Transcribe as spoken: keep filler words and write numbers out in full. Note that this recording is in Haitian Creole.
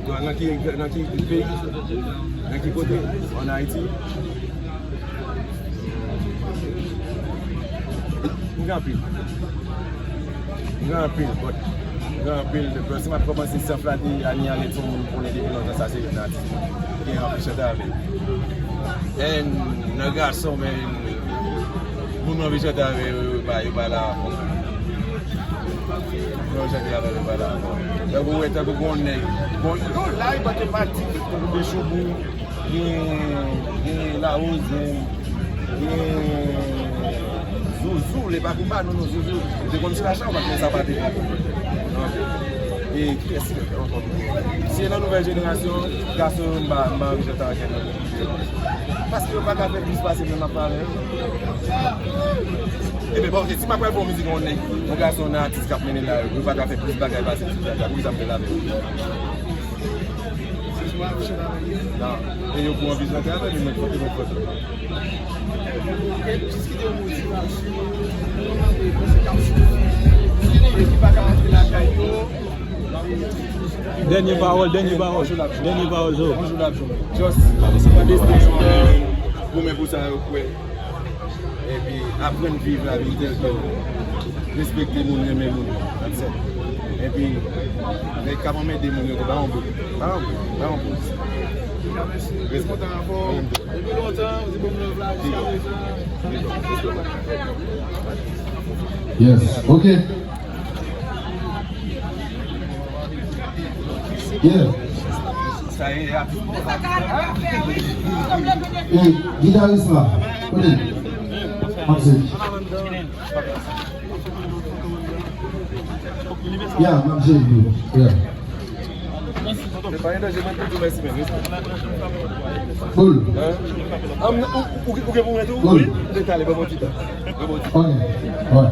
Nan ki, nan ki peyi? Nan ki kote? Ann Ayiti? M gen anpil. M gen anpil, but m gen anpil. Si m ap kòmanse san flate, Anie Allen se yon moun m konnen depi lontan, sa se youn nan atis mwen gen anpil chante avè l. And nan gason, men, moun mwen anvi chante avè yo, yo pa, yo pa la ankò. Moun mwen chante avè yo, yo pa la ankò. Tankou, wè, tankou gon nèg, gon, yo la, yo pa te pati, tankou Dechoubou, gen, gen Larose, gen, gen Zouzou, Lepakoumba, non, non, Zouzou. Yo te konn Slasha, ou pa t konn sa pa te bon. E kiyès ki ankò? Si e nan nouvèl jenerasyon, gason yo, m pa, m pa anvi chante avèk yo. Paske yo pa ka fè plis pase menm afè avè yo. Ebyen, bon, ok, si m ap pral fè yon mizik yon nèg, yon gason nan atis k ap mennen la, yo pa ka fè plis bagay pase ti bagay, poukisa m fè l avè yo? Non. E yo pou anvi chante avè m, mwen fout, mwen fout. Dènye pawòl, dènye pawòl, dènye pawòl, Zo. Just, mande Stéphane goumen pou sa yo kwè. Epi, aprann viv lavi tèl ke respekte moun, renmen moun. That's it. Epi, nèg k ap anmède moun yo, ba yon bout. Ba yon bout, ba yon bout. Respè. Depi lontan, ou di bon love la, jiska prezan. Yes, ok. Yeah. E gitaris la, kote l? M ap sezi. Yeah, m ap sezi. Yeah. Se pa yon danje, mwen tou di w mèsi, men, respè. Cool. Hein? Am, ou, ou, ou gen pou mwen tou? Cool. Wi? Talè, ban mwen ti tan. Ban mwen ti tan. Ok. Ouais.